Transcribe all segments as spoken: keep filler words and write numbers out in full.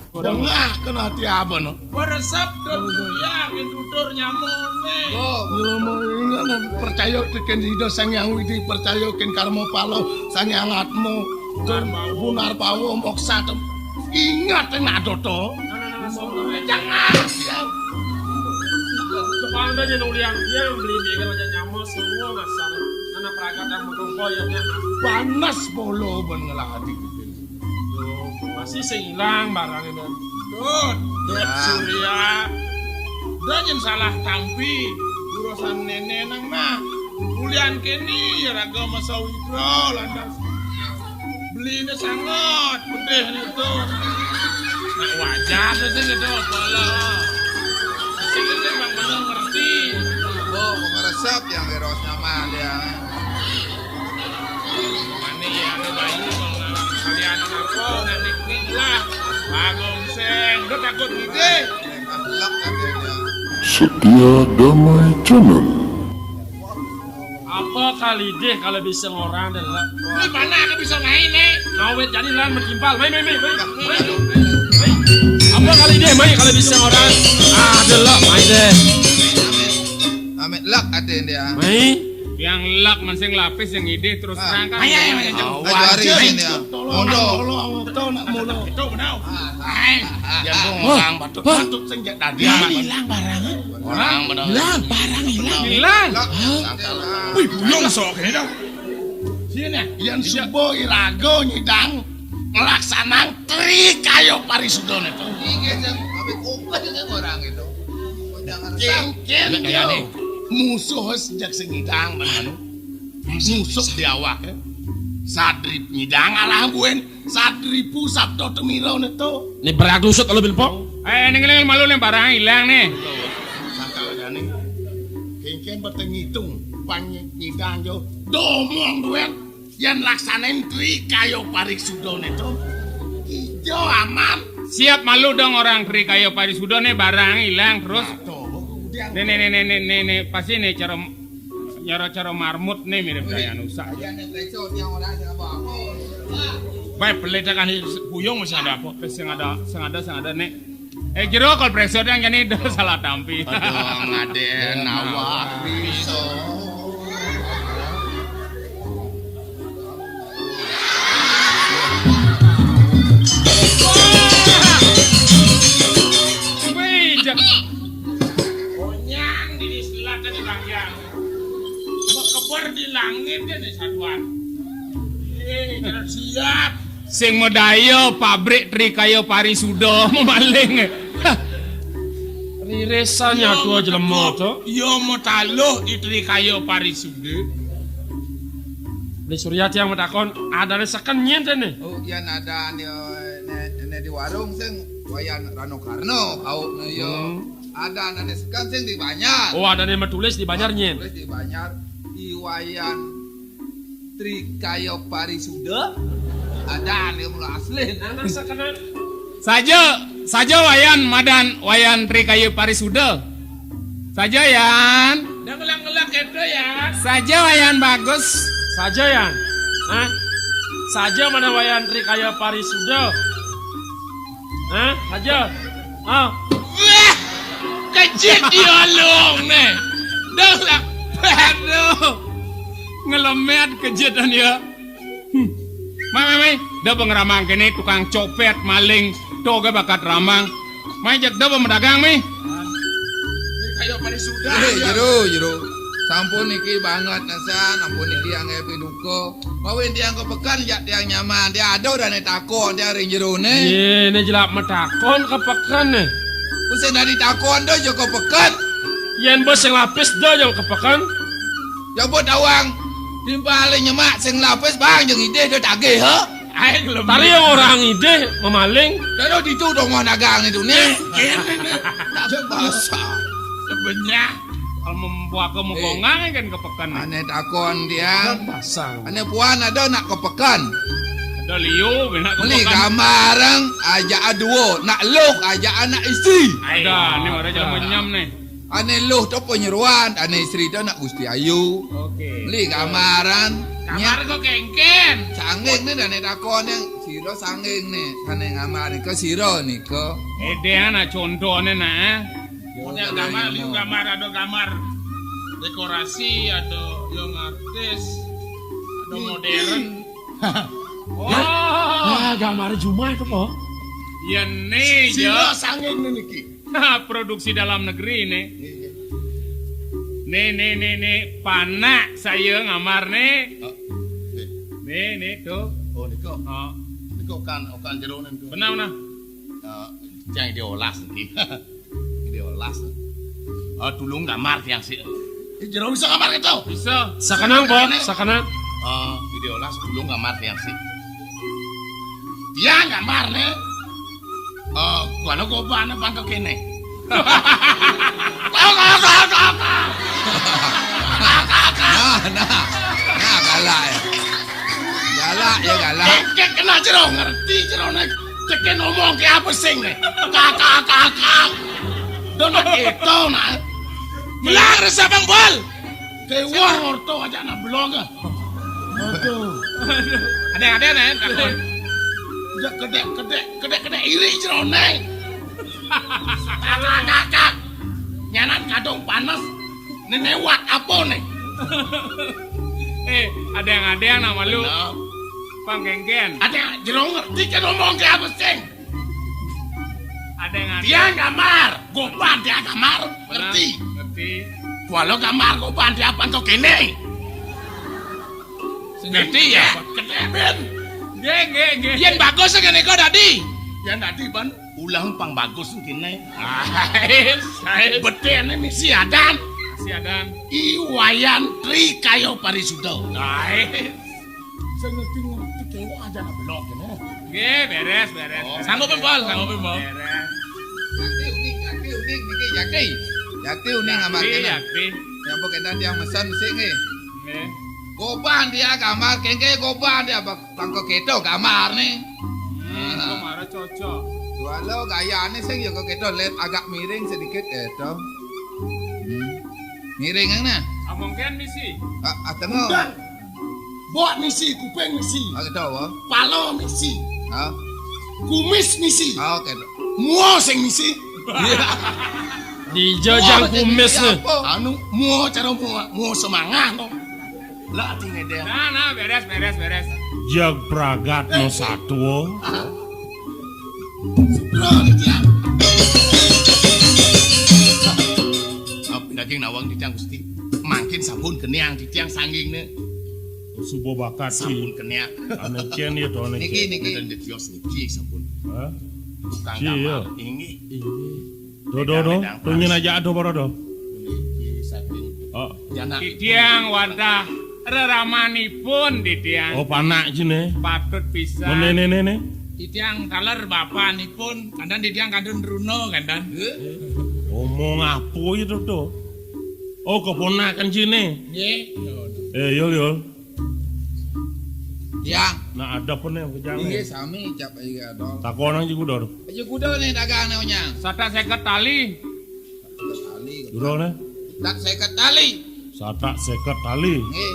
Bengah kena ati abana. Beresep ke buyang, yang tutur nyamone. Oh, nyelama ingat percaya tekén Ida Sang Hyang Widi, percaya kén Karma Pala, Sang Hyang Atma, Bunar Bawa, Moksa tem. Ingat nak doto. Jangan. Kepala aja nuliang dia beli dia kan aja nyama semua masalah. Anak perangkat yang berkumpul ya. Panas bolo ben ngelah ati. Masih sing ilang barang itu. Tuh, Dut Surya. Dah jangan salah tampi. Urusan nenek nang mah. Kulian kini ya raga masa wikro lantas. Beli ini sangat pedih nih tuh. Nah, wajar sih gitu, apa lah. Sing ini memang bener ngerti. Oh, meresep yang virusnya mah dia. Mane ya, anu bayu, kalian apa, nanti lah. Bagong seng, udah takut gitu. Setia Damai Channel. Apa kali deh kalau bisa ngorang deh lah. Ini mana aku bisa main nih? Ngawet jadi lan metimpal. Main, main, main, main. Main, main, main. Apa kali deh, main kalau bisa ngorang? Ah, deh lah, main deh. Amit lak ate dia. Main. Yang lak masing lapis yang ide terus terang kan. Ayo, ayo, ayo. Awas. Ayo, hari ini ya. Tolong, tolong, tolong, nak mulu. Itu benar. Hai. Yang orang patut, patut sing jak tadi. Hilang barang. Orang benar. Hilang barang, hilang. Hilang. Wih, buyung sok ini dah. Sini, yang subo irago nyidang ngelaksanang tri kayo parisudon itu. Iya, yang sampai kumpul dengan orang itu. Jangan. Kengken dia. Musuh sejak sengidang, benar. Musuh di awak, ya. Sadrip nyidang alah buen. Sadripu sabda temira neto. Ni berak lusut kalau bilpo. Eh, ning, ning, malu ning barang hilang nih. Sangkal jani. Kengken betengitung panyidang jo. Domong duet. Yang laksanain tri kayo parik sudo neto. Ijo aman. Siap malu dong orang tri kayo parik sudo nih barang hilang terus. Nih, nih, nih, nih, nih, nih, nih, pasti nih cara Nyoro-coro marmut nih mirip kayak anu sak. Baik, pelita kan buyung masih ada apa? Sing ada, sing ada, sing ada nih. Eh, jero kol preso yang kene do salah tampi. Aduh, ngaden awak bisa. Wih, jak. Onyang di selatan di bagian. Bekeber di langit ya nih satuan. Eh, jangan siap. Sing medaya pabrik Trikaya Parisuda memaling. Hah. Ririsan nyatu aja lemah to. Iya metaluh di Trikaya Parisuda. Beli Surya tiang metakon, adane seken nyen tene? Oh, iya ada nih, nek, nek di warung sing Wayan Rano Karno, kau nih yo. Hmm. Ada nane sekan sing di Banjar. Oh, ada yang metulis di Banjar nyen. Tulis di Banjar, Iwayan Trikaya Parisuda. Ada nih mula asli. Nana sekenan. Saja, saja Wayan madan Wayan Trikaya Parisuda. Saja Yan. Dah ngelak-ngelak itu ya. Saja Wayan bagus. Saja Yan. Hah? Saja mana Wayan Trikaya Parisuda? Hah? Aja. Ah. Wah, kejit dia long nih. Dah lah. Aduh. Ngelemet kejitan dia. Hmm. Mai, mai, mai. Dah pengeramang kene tukang copet, maling. Toga bakat ramang. Mai jak dah pemedagang, mai. Ini kayak pada sudah. Eh, jero, jero. Sampun niki banget nasan, ampun niki angge piduka. Mawi tiang ke peken, jak tiang nyaman. Dia ada dah ni takon, dia ring jero ni. Ye, ni jelak metakon ke peken ni. Pusing dari takon tu je ke peken. Yen bos sing lapis dah je ke peken. Ya buat awang. Timpal nyemak sing lapis bang, jeng idih tu tagih, ha? Aing lembut. Tari orang idih memaling. Dah ditu dong mau dagang itu ni. Kene ni. Tak basah. Sebenyak. Kalau membuat ke mukongang kan ke peken. Ane takon dia. Basah. Ane puan ada nak ke peken. Ada liu nak ke peken. Beli gambar aja dua, nak luk aja anak isteri. Ada ni ada jalan menyam ni. Ané luh to panyeroan, ané istri to nak Gusti Ayu. Oké. Meli gamaran. Gamar kok kéngkén. Sanging né dané takon yang sira sanging né, sané ngamar nika sira nika. Édéan nak contoné nak. Modél gambar, liu gambar, ada gambar dekorasi, ada yang artis, ada modern. Oh. Nah, gambar jumah itu, Po. Ya né, sira sanging né niki. Produksi dalam negeri né. Iya. Né, né, né, né, panak saya ngambar né. Oh, iya. Né, né, tuh. Oh, niko. Oh. Niko kan, oh, kan jero né niko. Benar, benar. Eh, yang diolas niki. Diolas. Oh, tulung gambar tiang sik. Di jero bisa gambar kéto? Bisa. Sakenang, Po, sakenang. Oh, di diolas tulung gambar tiang sik. Tiang gambar né. Oh, kuwi lho goban apa kok kéné? Nah, nah. Nah, galak ya. Galak ya, galak. Kék kena jero ngerti jero nek ceké ngomong ke apa sing né? Kakak, kakak. Don gitu nah. Belar siapa bol? Dewa orto aja nak belong ah. Aduh. Ada, ada, Nen. Udah gede, gede, gede, gede iri jero né. Kakak, kakak. Nyanan kadung panas. Néné wat apa né? Eh, ada yang, ada yang nama lu. Bener. Pang Kéngkén. Ada yang jero ngerti kan ngomong ke apa sing? Ada yang, ada. Dia gambar, goban dia gambar, ngerti? Ngerti. Walau gambar goban dia apa kok kéné? Ngerti ya? Kedeben. Nggih, nggih, nggih. Yén bagus ngene kok dadi. Yén dadi ban ulang pang bagus kéné. Ais, ais. Beténé misi adan. Misi adan. I Wayan Tri Kayo Parisudo. Ais. Sing ngerti-ngerti kewok aja nak belok kéné. Nggih, beres, beres, beres. Sanggup, Pol, sanggup, Pol. Beres. Yakti uning, yakti uning niki, yakti. Yakti uning amargana. Yakti. Nyampo kénten tiang mesen sik nggih. Nggih. Goban dia gambar, kéngkén goban dia bak-, bangko kéto gambar né. Hmm, kok marah cocok. Walau gayane sing ya kok kéto, let agak miring sedikit kéto. Hmm. Miring nah. Among kan misi. Ah, ah, tengok. Udah. Bok misi, kuping misi. Ah, kéto apa? Pala misi. Hah? Kumis misi. Ah, oke. Mua sing misi. Iya. Dijajang kumis né. Anu, mua cara mua, mua semangah to. Lah ati ngedel. Nah, nah, beres, beres, beres. Jag pragat no satwa. Supra ni tiang. Apa daging nawang di tiang Gusti? Mangkin sampun keniang di tiang sangging né. Suba bakat ki. Sampun keniang. Ané cén ya to ané. Niki, cén. Niki. Dan di kios niki sampun. Hah? Tukang gambar. Inggih. Inggih. Do, do, do. Nyén aja ado para do. Niki saking. Oh. Titiang wantah reramanipun titiang. Oh, panak jiné. Patut pisan. Méné, né, né, né. Titiang taler bapanipun, kandan titiang kantun runa kandan. Omong apa ya to? Oh, keponakan jiné. Nggih. Eh, Yul, Yul. Tiang. Nah, ada apa né, Bujang? Inggih, sami, cap, iya, dong. Takonang Ji Kuda. Ji Kuda né dagang né, Onyang. Satak seket tali. Satak seket tali. Jero né? Satak seket tali. Satak seket tali. Nggih.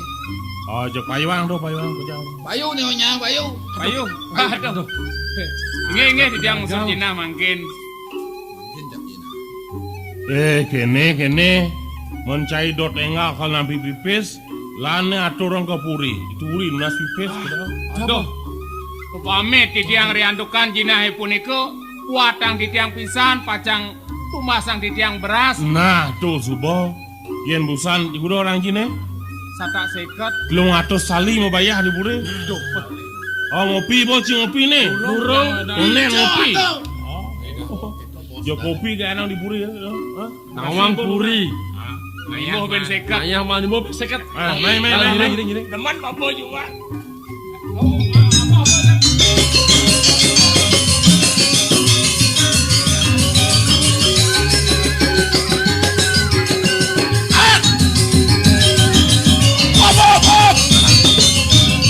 Ah, jak payuang to, payuang, Bujang. Payu né, Onyang, payu. Payu. Aduh. Nggih, nggih, titiang musuh Cina mangkin. Mangkin cap Cina. Eh, kéné, kéné. Mén cai dot énggal kal nampi pipis. Lan aturang ka puri. Itu puri nunas pipis, kita. Aduh. Upami titiang riantukan jinahé punika, kuatang titiang pisan, pacang tumbasang titiang beras. Nah, to suba. Yén busan, iku do orang jiné. Satak seket. Telung atus tali mabayah di puri. Aduh. Oh, ngopi, Bo, ci ngopi né. Durung. Né ngopi. Oh. Ya kopi gak enak di puri ya. Hah? Nawang puri. Lima ben seket. Ayah mah lima ben seket. Ah, main, main, main, main. Gini, gini, gini. Demen apa juga? Hop, hop, hop.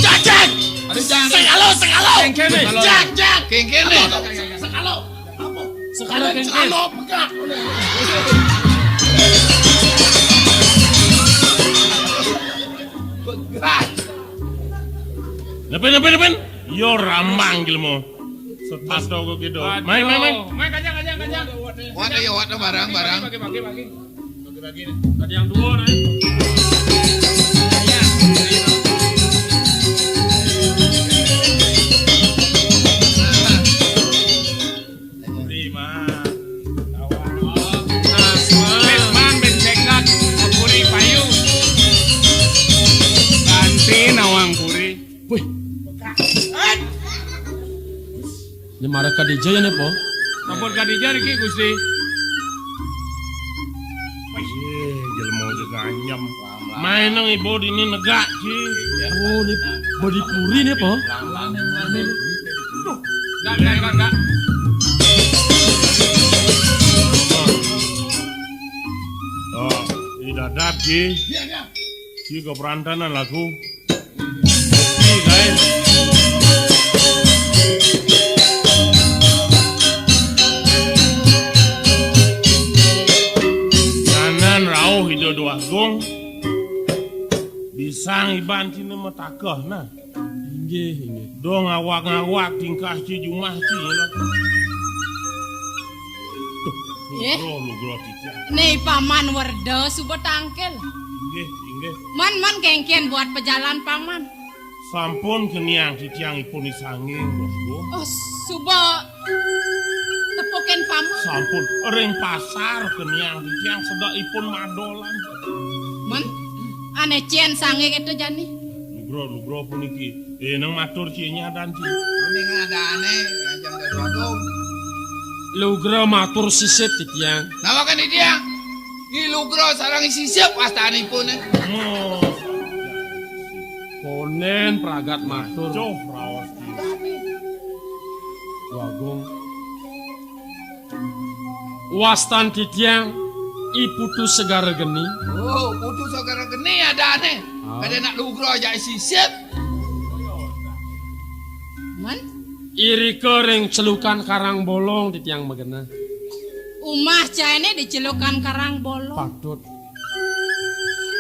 Cek, cek. Sing alo, sing alo. Kéngkén né. Cek, cek. Kéngkén né. Sing alo. Apa? Sekarang kéngkén. Sing alo, pegat. Nepen, nepen, nepen. Yo rambang jelema. Sepato kok gitu. Main, main, main. Main kajang, kajang, kajang. Waduh, ya, waduh, barang, barang. Bagi, bagi, bagi. Bagi, bagi. Ada yang dua, nih. Lima. Asma. Risman bin Cekat, Puri Payu. Ganti nawang Puri. Wih. Ini marah Khadijah ya, nih, Po? Ampun Khadijah niki, Gusti. Ih, jelema aja ganjem. Main nang ibu dini negak, Ci. Oh, ini bodi puri nih, Po? Enggak, enggak, enggak, enggak. Oh, ini dadap, Ci. Ci ke perantanan laku. Kopi, kae. Kanan rauh Ida Dwagung. Bisa ngiban cina metakeh, nah. Inggih, inggih. Dong ngawak-ngawak tingkah ci jumah ci, ya. Tuh, Nggih. Lugro, lugro, Ticang. Nih, Paman Werda suba tangkil. Inggih, inggih. Man, man kengken buat pejalan, Paman. Sampun keniang titiang ipun isanging, Bos, Bos. Oh, suba tepukin, Paman. Sampun ring pasar keniang titiang sedek ipun madolan. Man, ane cen sanging itu jani. Lugro, lugro puniki. Eh, nang matur ci nyadan ci. Mending adane, ngajeng dadi agung. Lugro matur sisip titiang. Nawakan titiang. Nyi Lugro sareng sisip wastanipun, eh. Oh. Konen pragat matur. Coh, raos ci. Wagung. Wastan titiang I Putu Segara Geni. Oh, Putu Segara Geni adane. Ah. Kade nak Lugro aja sisip. Man? Irika ring celukan Karang Bolong titiang magenah. Umah caine di celukan Karang Bolong. Patut.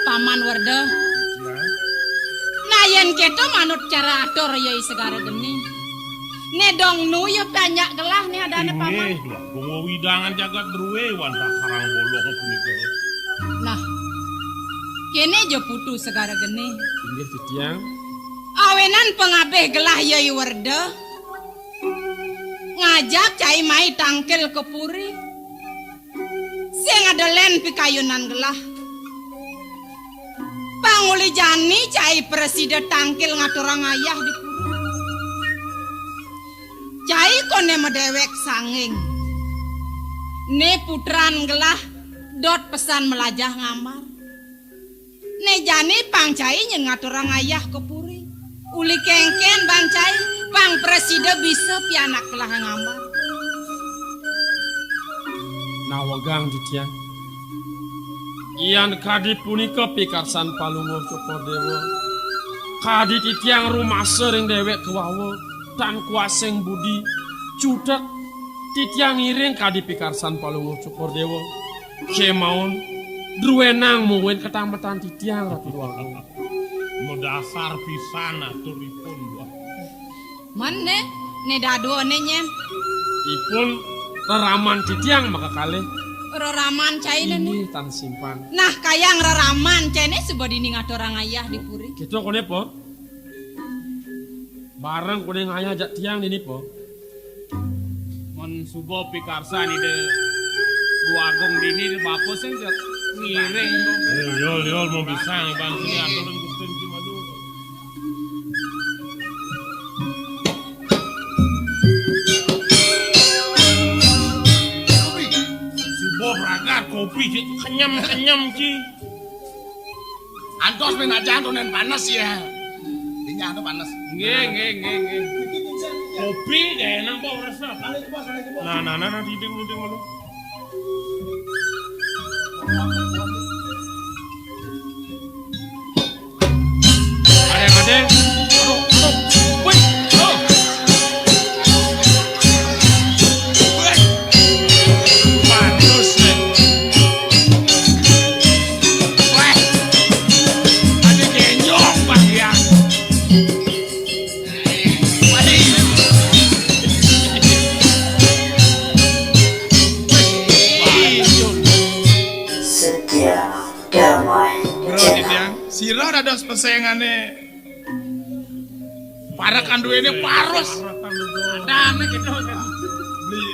Paman Werda. Ya. Nah, yen keto manut cara atur ya I Segara Geni. Ne dong nu ya panjak gelah ne adane Paman. Inggih, Dwagung, wewidangan jagat drue wantah Karang Bolong punika. Nah, kene ja Putu Segara Geni. Inggih, titiang. Awenan pangabih gelah ya I Werda. Ngajak cai mai tangkil ke puri. Sing ada len pikayunan gelah. Pang uli jani cai prasida tangkil ngaturang ayah di puri. Cai kone madewek sanging. Ne putran gelah dot pesan melajah ngambar. Ne jani pang cai nyen ngaturang ayah ke puri. Uli kengken ban cai, pang prasida bisa pianak gelah ngambar. Nawegang titiang. Yan kadi punika pikarsan Palungguh Cokordéwa. Kadi titiang rumasa ring déwék kawawa, tan kuasing budi, cutet titiang ngiring kadi pikarsan Palungguh Cokordéwa. Kémaon, druénang mungguing katametan titiang, Ratu Déwagung. Madasar pisan aturipun, Mbah. Men né, né dadua né nyén. Ipun reraman titiang makakalih. Reraman cainé né. Inggih, tan simpang. Nah, kayang reraman cainé suba dini ngaturang ayah di puri. Kéto koné, Po. Bareng koné ngayah jak tiang dini, Po. Men suba pikarsan Ida Déwagung dini, bapa sing ngiring. Yul, yul, yul, mau bisa ngiban sini, aturin Gusti Malu. Suba pragat kopi, Ci. Kenyem, kenyem, Ci. Antos menajan tunen panas ya. Dinya anu panas. Nggih, nggih, nggih, nggih. Kopi deh, nang bau rasa. Nah, nah, nah, nah, diding, diding, malu. Adéng, adéng. Aduh, aduh. Wih, aduh. Wih. Pantes, nih. Wih. Adéng genyong, Pak. Bro, Didiang, sira dados pesengane para kanduwene parus. Dame gitu. Beli.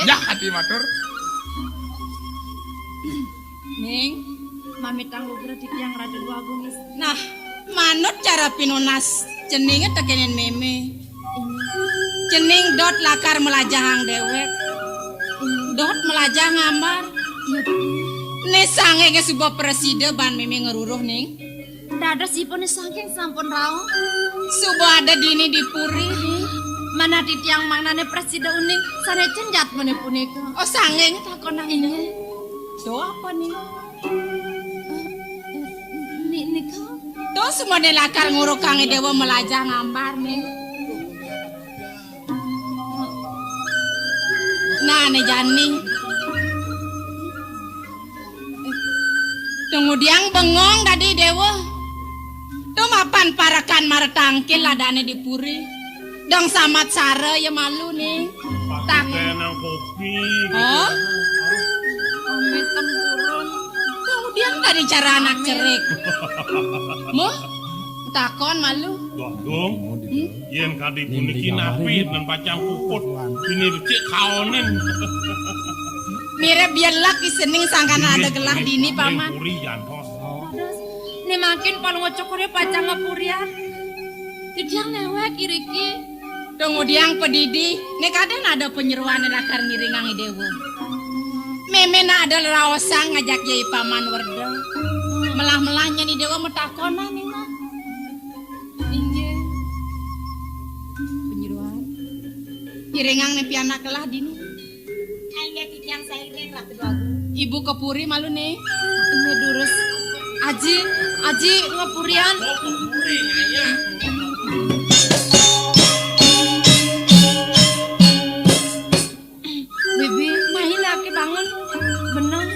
Yah, ati matur. Ning, mamitang lugra titiang Ratu Dwagung. Nah, manut cara pinunas jenenge tekenen meme. Cening dot lakar melajahang dewek. Dot melajah ngambar. Iya, Dek. Ne sangenge suba prasida ban meme ngruruh, Ning. Dados ipun saking sampun rauh. Suba ada dini di puri. Mana titiang mangnane prasida uning sane cenjat mene punika. Oh, sangenge takonang. Inggih. Do apa, Ning? Ni-, nika. Tuh, semua lakar ngurukang Dewa melajah ngambar, nih. Nah, nih, jani. Tunggu diang bengong tadi, Dewa. Tuh, mapan parekan maretangkil ladane di puri. Dong samat sare ya malu, nih. Tak. Nang kopi. Oh? Amit tempurung. Tunggu diang tadi cara anak cerik. Muh, takon malu. Wah, Dong. Hmm? Yen kadi puniki napi lan pacang puput. Ini becik kaonen. Mirip biyen lak isening sangkana ada gelah dini, Paman. Puri jantos. Dados, ne mangkin palunga cokore pacang ngapurian. Titiang newek iriki. Tunggu diang pedidi, ne kadang ada penyeruan lakar ngiringang Dewa. Meme nak ada leraosan ngajak yai Paman Werda. Melah-melah nyeni Dewa metakonan, nih, Mak. Inggih. Penyeruan. Iringang ne pianak kelah dini. Inggih titiang sairing Ratu Agung. Ibu ke puri malu ne. Inggih durus. Aji, aji ngapurian. Oh, ke puri, Nyai. Bibi, main lagi bangun. Benang.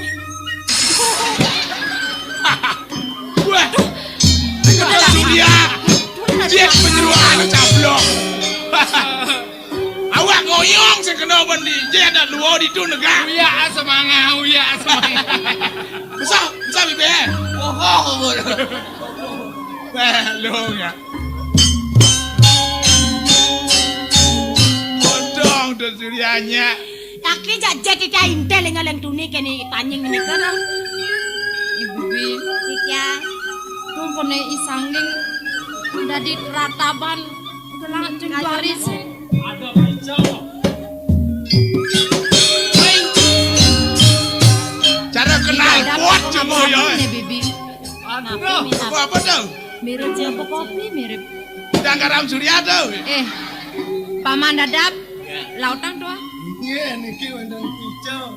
Waduh. Surya. Dia penyeruan cablok. Awak ngoyong sing kena bendi. Dia ada dua di tu negak. Uya semangat, uya semangat. Besar, besar bibi. Oh, oh, oh. Wah, lu ya. Bodong tu Suryanya. Tapi jak jet ika intel ngaleng tuni kene tanying ni kena. Ibu bi. Ika. Tuh pone isanging dadi rataban gelang jeng baris. Ada hijau. Cara kenal kuat cuma ya. Ne bibi. Aduh, apa, apa tuh? Mirip siapa kopi mirip. Udah garam Surya tuh. Eh, Paman Dadap, lautang tuh. Iya, niki wonten hijau.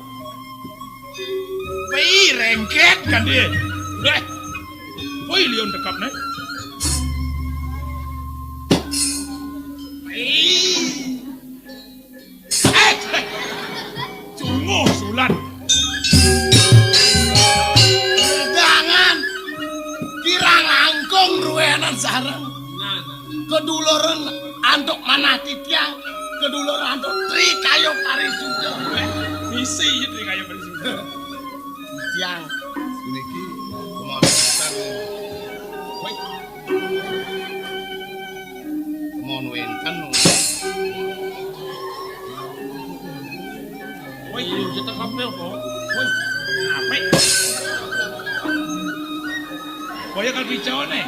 Wih, rengket kan dia. Eh, wih, lion tekap nih. Wih. Eh, sungguh sulat. Jangan kirang langkung ruwenan sareng. Keduluran antuk manah titiang, keduluran antuk Tri Kayo Parisuda. Misi Tri Kayo Parisuda. Tiang puniki kemawon pisan. Woi. Kemawon wénten. Woi, iya, kita kabel kok. Woi, apik. Kaya kaki jawane.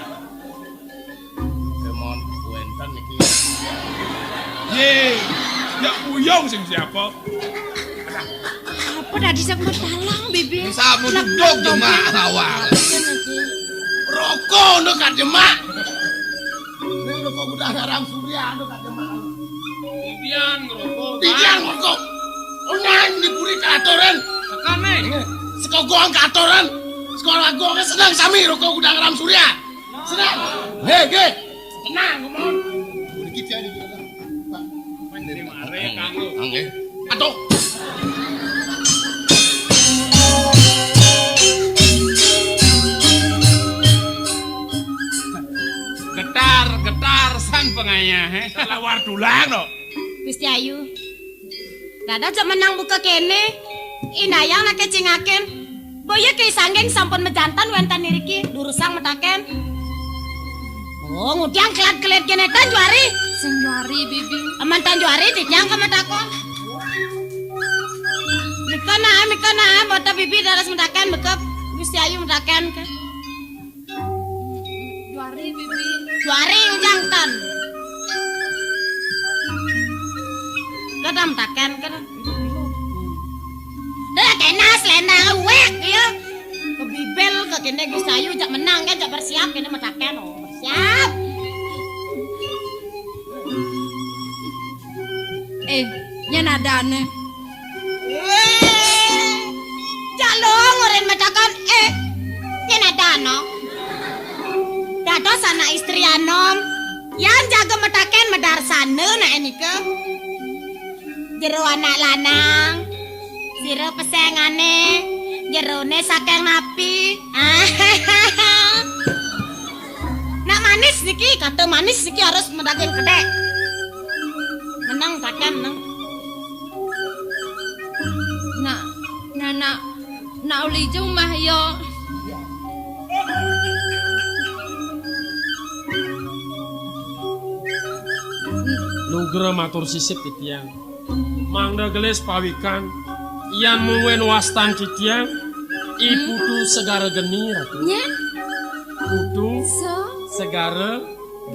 Kemon wénten iki. Ye, ya uyung sing siapa? Apa tadi sing metalang, Bibi? Samu duduk jemak awal. Rokok ndo kan jemak. Ning rokok udah haram Surya ndo kan jemak. Titiang ngrokok. Titiang ngrokok. Unang di puri katoran. Tekane. Sekogoan katoran. Sekolah gua senang sami rokok udah haram Surya. Senang. Hei, hei. Tenang, ngomong. Iki jadi. Pak. Mari, kanggo. Nggih. Aduh. Getar, getar sang pengayah, eh. Lawar dulang, no. Gusti Ayu. Dada aja menang buka kene. Indayang lagi cingakin. Boya ké sanggeng sampun majanten wénten iriki, durusang mataken. Oh, ngudiang kelat-kelit kéné tan juari. Sing juari, Bibi. Aman tan juari, titiang ka matakon. Mika nah, mika nah, mata Bibi dados mataken, mika Gusti Ayu mataken ké. Juari, Bibi. Juari, ujang tan. Kada mataken, kada. Dah, kéné selendang luwek, ya. Ke bibel, ke kéné Gusti Ayu, jak menang, kan, jak bersiap, kéné mataken, oh, bersiap. Eh, nyén adané. Eh, jak luung orin mataken, eh, nyén adané. Dados anak istri anom, yan jaga mataken madarsana, nak nika. Jero anak lanang, sira pesengané, jeroné saking napi. Nak manis niki, kata manis niki harus madaging kedék. Meneng, mataken, meneng. Nak, nak, nak, nak uli jumah, yo. Nugra matur sisip titiang. Mangda gelis pawikan, yan mungguing wastan titiang, I Putu Segara Geni, Ratu. Nyén? Putu So? Segara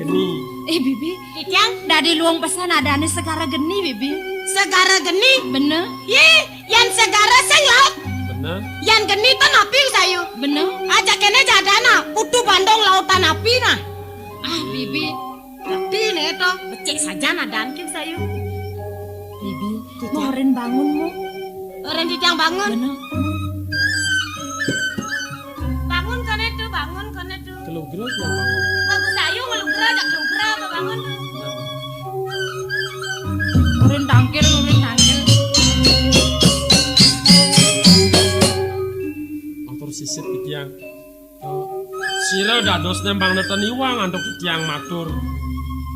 Geni. Eh, Bibi. Titiang? Dadi luung pesan adané Segara Geni, Bibi. Segara Geni? Bener. Yé, yan segara sing laut. Bener. Yan geni tan api, Gusti Ayu. Bener. Aja kéné jadana, Putu Bandung lautan api nah. Ah, Bibi. Tapi né to, becik sajan adan ki, Gusti Ayu. Bibi, titiang. Mau orin bangun, Mu. Orin titiang bangun. Bener. Bangun koné to, bangun koné to. Kelugra yang bangun. Bagus ayu ngelugra, jak kelugra apa bangun to. Orin tangkil, orin tangkil. Matur sisip titiang. Eh, sira dados nembang neten iwang antuk titiang matur.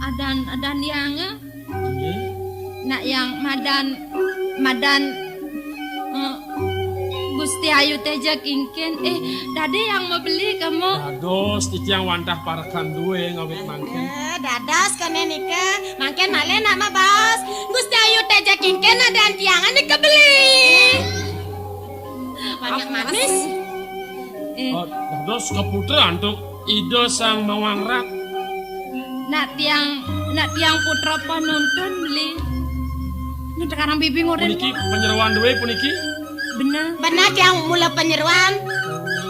Adan, adan yang, eh? Inggih. Nak yang madan, madan, eh, Gusti Ayu Teja Kingkin. Eh, dadi yang mabeli kamu. Dados titiang wantah parekan duwe ngawit mangkin. Eh, dados kene nika. Mangkin malih nak mabaos. Gusti Ayu Teja Kingkin adan tiangan nika beli. Banyak manis. Eh. Oh, dados kaputra antuk Ida Sang Mawangrat. Nak tiang, nak tiang putra panuntun beli. Nak tekarang bibi ngoren. Puniki panyeroan duwe puniki? Bener. Bener tiang mula panyeroan.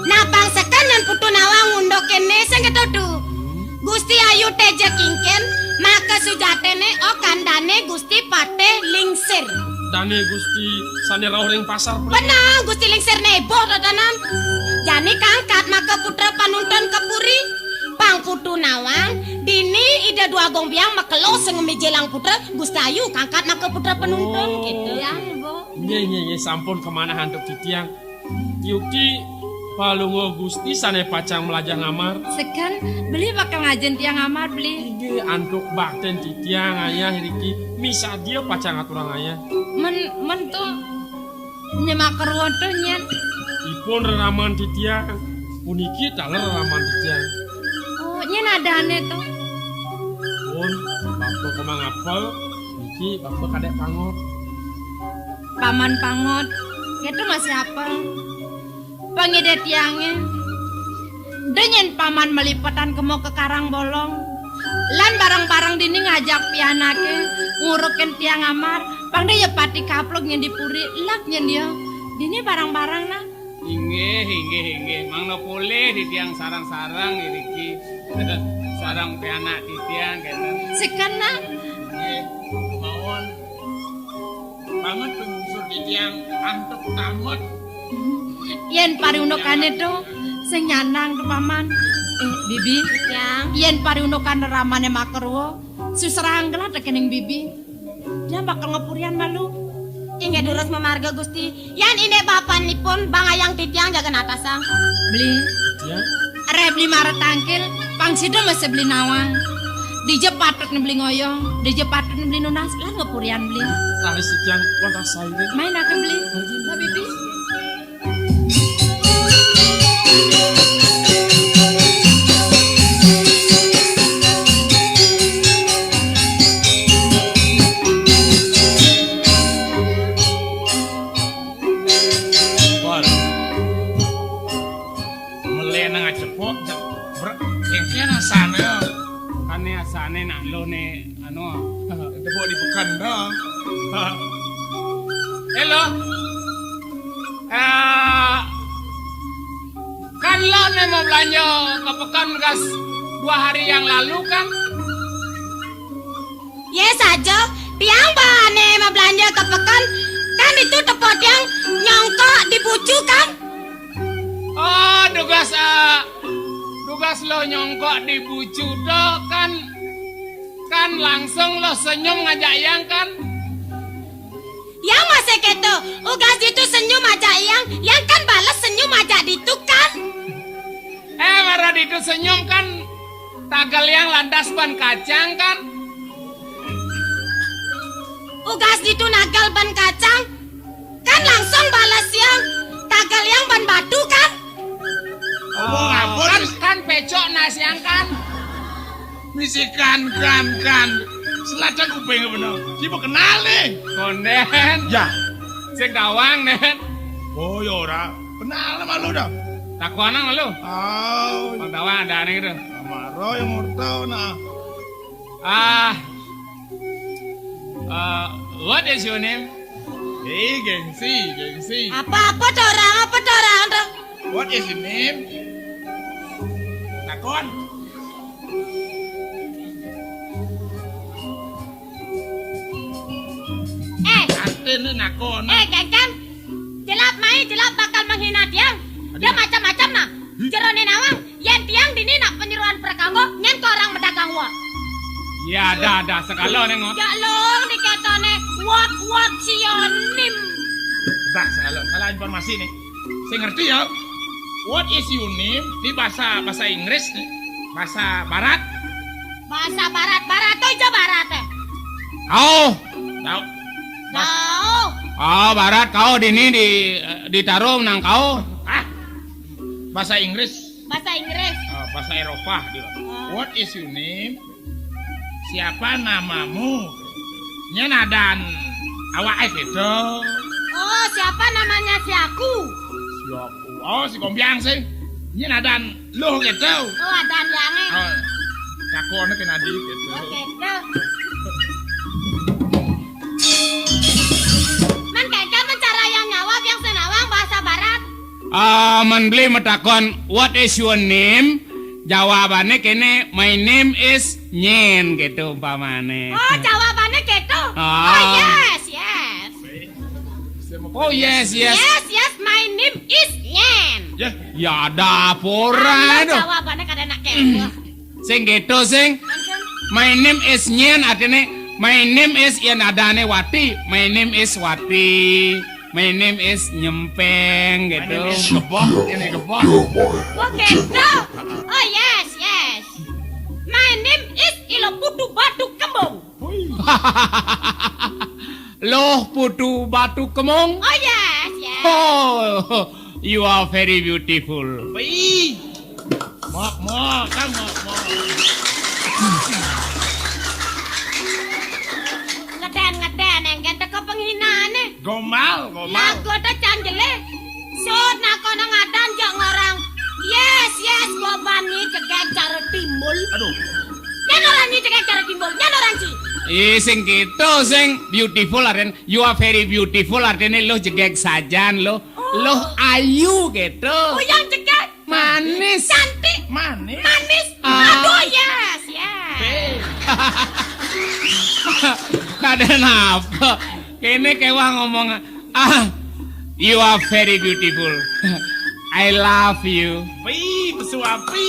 Nah, bang seken nan Putu Nawang ngunduk kene sing ketutu. Gusti Ayu Teja Kingkin, maka sujatene okan dane Gusti Patih Lingsir. Dane Gusti sane rauh ring pasar puniki. Benang, Gusti Lingsir neboh tatanan. Jani kangkat maka putra panuntun ke puri. Pang Putu Nawang, dini Ida Dwagung Biang makelo sing mijilang putra, Gusti Ayu kangkat maka putra panuntun, oh, gitu. Ya, Bu. Nggih, nggih, nggih, sampun kemanah antuk titiang. Yukti palungguh Gusti sane pacang mlajah ngamar. Seken, beli bakal ngajen tiang ngamar, beli. Inggih, antuk bakten titiang ayah riki, misadia pacang aturang ayah. Men, men to nyemak keruwet to nyen. Ipun reraman titiang, puniki taler reraman titiang. Oh, nyen adane to. Pun, bapa kemang apel, niki bapa kadek pangot. Paman pangot, keto masih apel. Pangide tiange. Denyen paman malipetan kemo ke Karang Bolong. Lan barang-barang dini ngajak pianake ngurukin tiang amar. Pang dia ya pati kaplok nyen di puri, lak nyen dia. Dini barang-barang nah. Inggih, inggih, inggih. Mangda polih di tiang sarang-sarang iriki. Sarang pianak titiang kenten. Seken nah. Inggih, mawon. Banget pengungsur titiang antuk tamat. Yen pariundukane to sing nyanang to paman. Eh, bibi. Yang. Yen pariundukan ramane makerwa, suserahang gelah tekening bibi. Dia bakal ngepurian malu. Inggih durus mamarga Gusti. Yan indik bapanipun bang ayang titiang jaga natasang. Beli. Ya. Reh beli mara tangkil, pang sida masih beli nawang. Dija patut beli ngoyong, dija patut beli nunas, lan ngepurian beli. Raris titiang wantah saire. Main akan beli. Pergi. Mbak Bibi. Ber-, yang kena sana. Kan né asané nak lo né, anu. Itu bawa di pekan dah. Halo. Eh, kan lo né mau belanja ke pekan gas dua hari yang lalu kan? Yé saja, tiang bawané mau belanja ke pekan, kan itu tepo tiang nyongkok di bucu kan? Oh, tugas, eh, tugas lo nyongkok di bucu to kan, kan langsung lo senyum ngajak yang kan? Yang masih kéto, ugas ditu senyum ajak yang, yang kan balas senyum ajak ditu kan? Eh, mara ditu senyum kan, tagal yang lantas ban kacang kan? Ugas ditu nagal ban kacang, kan langsung balas yang, tagal yang ban batu kan? Ngomong apa kan, nih? Kan pecok nas yang kan? Misi kan, kan, kan. Selacak kuping bener. Siapa kenal nih? Konden. Ya. Sing tawang, Nen. Oh, ya ora. Kenal sama lu dah. Takonan lu. Oh. Bang tawang ada aneh gitu. Maro yang mau tahu nah. Ah. Uh, what is your name? Eh, gengsi, gengsi. Apa-apa to orang, apa to orang to? What is your name? Nakon. Eh. Atin lu nakon. Eh, Kengkeng. Jelap mai, jelap bakal menghina tiang. Dia macam-macam nah. Jeroné nawang, yén tiang dini nak penyeruan perkanggo, nyén ke orang mendagang wot. Ya, ada, ada. Segala nih, Ngot. Ya, long di ketoné, what, what, sionim. Dah, segala. Salah informasi nih. Saya ngerti ya. What is your name? Ini bahasa, bahasa Inggris nih. Bahasa Barat. Bahasa Barat, Barat to aja Barat eh. Kau. Tahu. Kau. Oh, Barat kau dini di, ditaruh nang kau. Ah. Bahasa Inggris. Bahasa Inggris. Ah, bahasa Eropa dia. Ah. What is your name? Siapa namamu? Nyén adan awak eh gitu. Oh, siapa namanya si aku? Si aku. Oh, si Kompiang sih. Nyén adan lo gitu. Oh, adan yang eh. Oh, aku anak kena di gitu. Oh, gitu. Man Kengkeng mencara yang nyawab yang senawang bahasa Barat. Ah, man beli metakon, "What is your name?" Jawabannya kene, "My name is Nyen," gitu umpamane. Oh, jawabannya gitu? Ah. Oh, yes, yes. Oh, yes, yes. Yes, yes, my name is Nyen. Ya, ya ada apa ora itu. Jawabannya kada nak kene. Sing gitu, sing. My name is Nyen, artinya, "My name is," yen adane Wati. "My name is Wati. My name is Nyempeng," gitu. My name is Gebok, ini Gebok. Oh, gitu. Oh, yes, yes. My name is Ilo Putu Batu Kembung. Loh, Putu Batu Kemung? Oh, yes, yes. Oh, you are very beautiful. Wih. Mok, mok, kan mok, mok. Ngeden, ngeden, engken teko penghinane. Gombal, gombal. Lagu to canjele. Sut nakono ngadan jok ngorang. Yes, yes, gobani cegek cara timbul. Aduh. Nyen orang ni cegek cara timbul, nyen orang ci. Eh, sing gitu, sing beautiful, Aren. You are very beautiful, artinya lo jegeg sajan, lo. Oh. Lo ayu gitu. Oh, yang jegeg. Manis. Cantik. Manis. Manis. Ah. Aduh, yes, yes. Kada napa. Kene kewah ngomong, "Ah, you are very beautiful. I love you." Pi, pesuapi.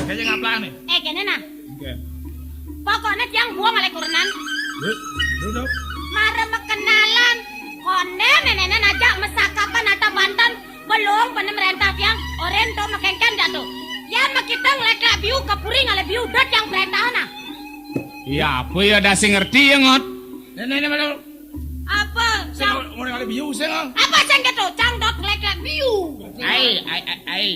Kayaknya ngaplak nih. Eh, kene nah. Oke. Pokoknya tiang buang oleh kurenan. Duh, duh, duh. Mara makenalan. Konde nenenen aja mesakapan ata banten. Belum bener merentah tiang. Oren to makengken dah tuh. Yan makita ngeleklek biu kepuri ngale biu dot yang perentah nah. Iya, apa ya dasi ngerti ya, Ngot? Nenek, nenek, malu. Apa? Saya mau ngale biu, saya. Apa sing keto? Cang dot ngeleklek biu. Ai, ai, ai, ai.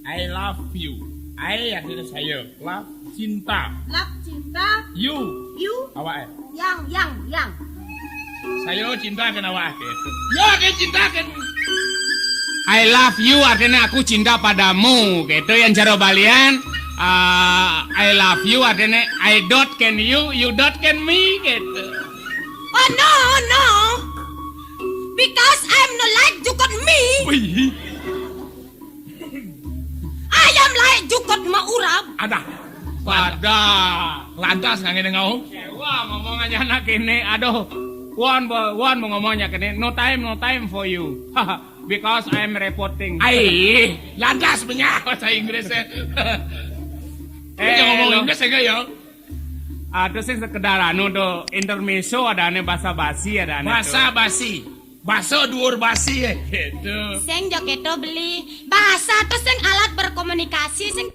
I love you. I artinya saya. Love, cinta. Love, cinta. You. You. Awak eh. Yang, yang, yang. Saya cinta kan awak eh. Ya, kayak cinta kan. I love you artinya aku cinta padamu gitu. Yang jero balian, ah, I love you artinya I don't can you, you don't can me gitu. Oh no, no. Because I'm no like jukut me. Wih, I am like jukut ma urap. Ada. Pada. Lantas nggak ngene ngau. Wah, ngomongannya anak ini, aduh. Wan, bo- wan mau ngomongnya kene, no time, no time for you. Because I'm reporting. Ai, lantas punya bahasa Inggris ya. Eh, Yang ngomong lo- Inggris enggak ya? Ada sih sekedar anu do intermezzo ada ane bahasa basi ada ane Bahasa basi. Baso duur basi ya. gitu. Sing jogeto beli. Bahasa tuh sing alat berkomunikasi sing